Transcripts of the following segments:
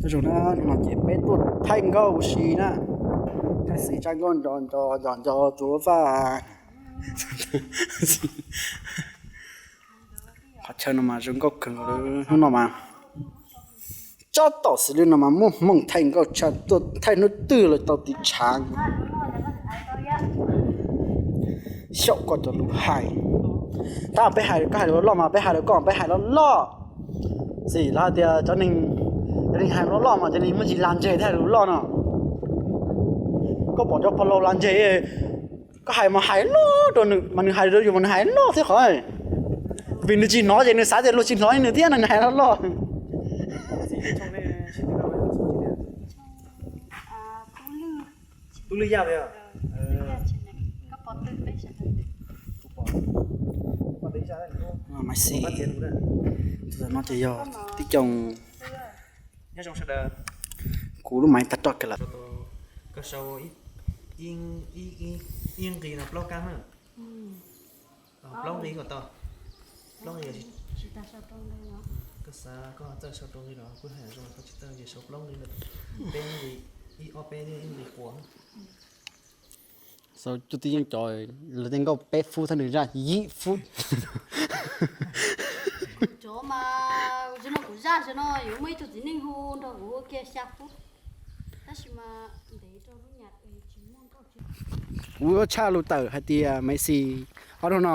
Nyob zoo na, hnub no ces peb tuaj thaij nkauj ua si na. Thaij xwm tsav nkauj nco nco nco nco tsuav vaj. Qhov chaw no mas zoo nkauj kawg nkaus li hnub no mas. Tsob tom xws li no mas muaj hmoo thaij nkauj tshaj, tuaj thaij hnub twg los tau tiv tshav. Xyaum koj cov lus hais. Tab peb hais, koj hais lus loj mas peb hais lus, koj peb hais loj loj. Xij, lawv hais tias cov neeg, cov neeg hais loj loj mas cov neeg muaj ntsis lag ntseg thiab hais lus loj no. Koj pom cov pog laus lag ntseg, koj hais mas hais loj rau nws mas nws hais rau yus mas nws hais loj thiab qhov. Vim nws tsis hnov ces nws xav tias luag tsis hnov nws thiab no nws hais loj loj. Tub Lwj Yaj. Maiv Xis, tus no ces yog tib co. Kuv lub maiv tag roj kiag lawm. Koj sau ib nqis no plaub kab na. Plaub nqis kom tau. Plaub nqis. Koj xav koj txawj sau rau nqis los kuj hais zoo, koj tsis txawj ces sau plaub nqis lawm. Peb nqis, ib ob peb thiab ib nqis quas. Sau cuj tib yeej cov lawv tej nkauj peb fub thiab nws zaj yim fub. Kuv cov mas, zaum no kuv zaj zaum no yuav muaj ib tug txiv neej hu nrog kuv ua kiag xya fub. Tab sis mas ntev rau lub nyam tsis muaj nkauj. Kuv tshaj lus tawm hais tias Maiv Xis, ob hnub no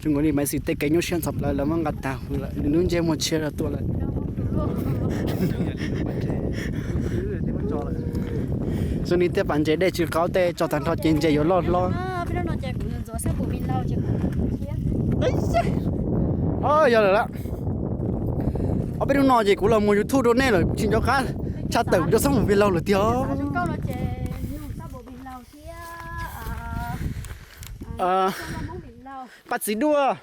zoo nkaus li Maiv Xis tej kev nyuaj siab ntxhov plawv lawv muab nqa tag huv lawm, nws lub ntsej muag tshiab zog tuaj lawm. Zoo li tej pas ntses dej tsis qaub tej tso tag nrho ces ntses yuav loj hlob. Yog lawm las. Ob peb hnub no ces kuv los muag YouTube rau nej lawm, kuv tsis nco qab tshaj tawm kuv cov xab npum vi laug lawm tiag. Paj txiv duaj.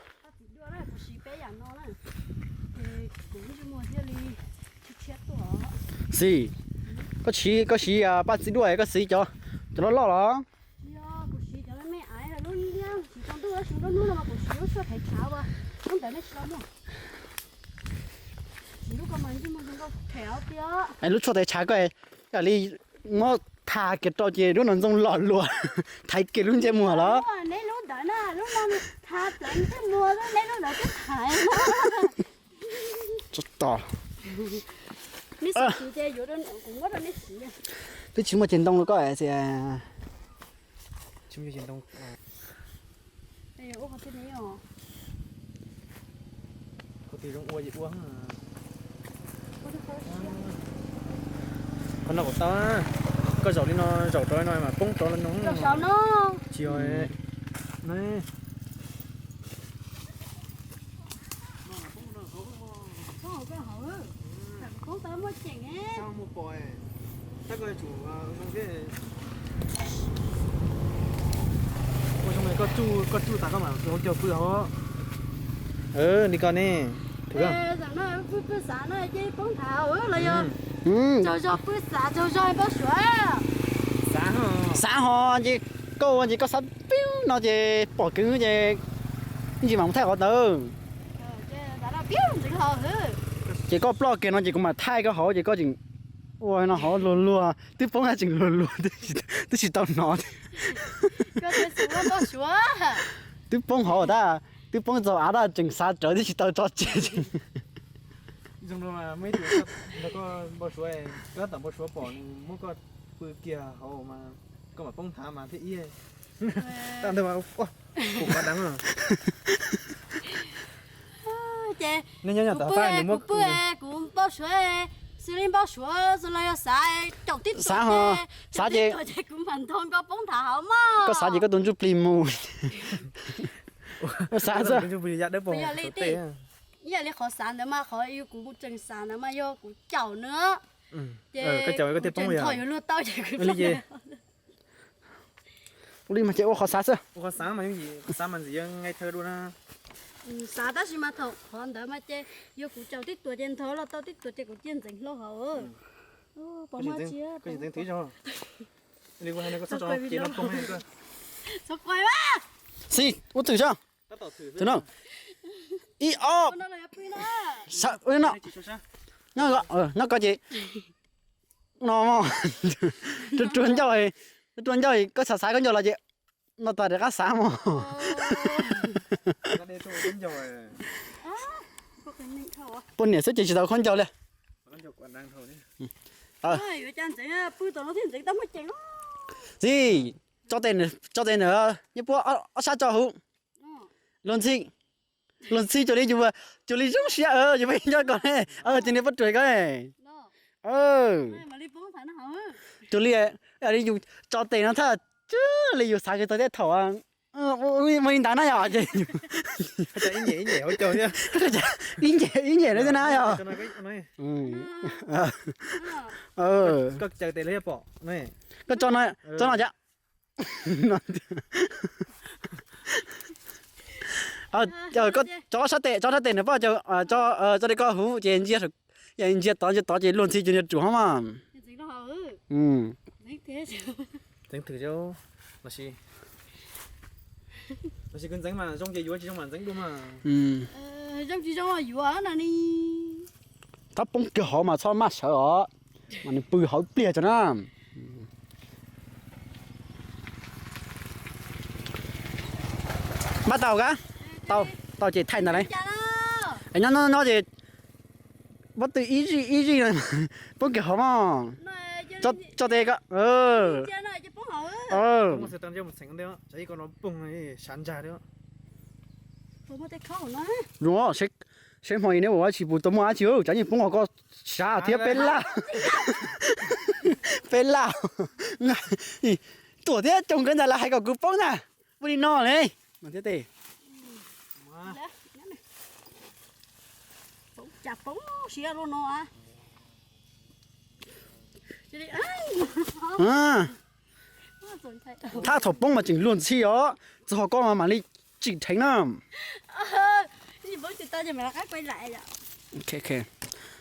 Xis, koj siv, koj siv paj txiv duaj koj siv cov, cov loj loj los? Lub tshuaj tais tshav koj, yam li muab tha kiag rau ces lub no ntxooj loj luas thaiv kiag lub ntsej muag los. Twb tsis muaj ceg ntoo rau koj. Qhov no kom tau, koj zaum li no, zaum rau no mas poob rau no. Tsis Koj tsuj tas koj mam ua cog pw hauv. Li ko ne. Xav ho ces koj ua ces koj xav pib no ces pom kev ces ib ntsis mam mus thaij qhov ntawd. Ces koj ploj kiag no ces kuv mam thaij koj hauv ces koj tseem ua no hauv luag luag twb poob tseem luag luag twb tsis tau hnov. Twb poob hauv tab, twb poob txog av tab tseem xav rawv twb tsis tau tso tseg. Zoo no mas muaj ib tug nrog koj npau suav, koj tab tom npau suav pom nws muab koj pw kiag hauv mas koj mam poob thav mas thiaj ib. Tab ntawd mas kuv qhov deev. Ces kuv pw, kuv pw, kuv npau suav, xws li npau suav xws los yog xav caum tib xav ho, xav ces kuv mam nrog koj poob thav hauv mog. Koj xav ces koj tus ntsuj plig mus. Xav xwb. Yog li qhov xav ntawd mas qhov yog kuv tseem xav ntawd mas yog kuv caum nws. Ces kuv tseem nrog yuav luag tau ces kuv ua li mas ces ua qhov xav xwb. Xav tab sis mas thaum qhov ntawd mas ces yog kuv caum tib tuam ces nrog los tau tib tuam ces kuv cia ntxeev hlo hauv. Xib, ua twm sab. Ib ob. Nyob ko ces no mog. Rua rua ncauj, rua rua ncauj koj xav xav khaub ncaug los ces no tas rov qab xav mog. Poj niam xwb ces tsis tau khaub ncaug li. Txiv, tso tes na, nyob puab ob sab tso huv. Luag ntxhi, luag ntxhi cuag li, cuag li zoo siab, yus pheej nco ko ne, ces niag poj ruam ko. Cuag li, li yus tso tes no thaj li yus xav kws tau tej thaum ua li ntawd na yom. Ib nyem ib nyem no thiab na yom. Koj tso no, tso no cas. Tso sab tes, tso sab tes na poj, tso li ko huv ces ntsia, ntsia tod ntsia tod ces luag ntxhi cuag niag ruam mas. Ntxeev twg, los sis, los sis kuv ntxeev mas zoo ces yuav, tsis zoo mas ntxeev dua mas. Txhob poob kiag hauv mas txhob maj sawv os, mas nws pw hauv pliag tso na. Npaj tau ka, tau, tau ces thaij ntag lauj. Nyob nyob nyob ces pob tw ib zij ib zij no, poob kiag hauv mog. Tso tes ko. Zoo, seb hmo neb ua dab tsi puas tau muaj dab tsi, tsam yeej poob hauv ko, sav thiab peb laj, peb laj. Tuam thiab coog nkawd ntag lawv hais kom kuv poob na. Ua li no ne. Thaj thaum poob mas tseem luag ntxhi os, txog hauv ko mas mam li tsim dheev na.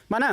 Mas na,